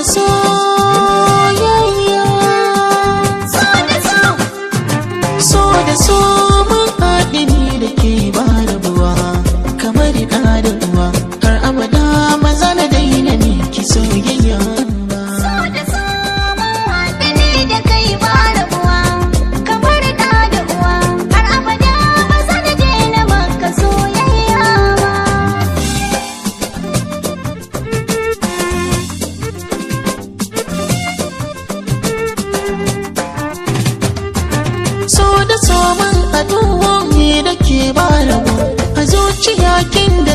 da soyayya. So da so. So da so mun haɗe ni da ke ba rabuwa, kamar ɗa da uwa, har abada ba za na daina miki soyayya ba. So da so mun haɗu ne da kai ba rabuwa, kamar ɗa da uwa, har abada ba za na daina maka soyayya ba. So da so mun haɗu ni da ke ba rabuwa, a zuciya kin da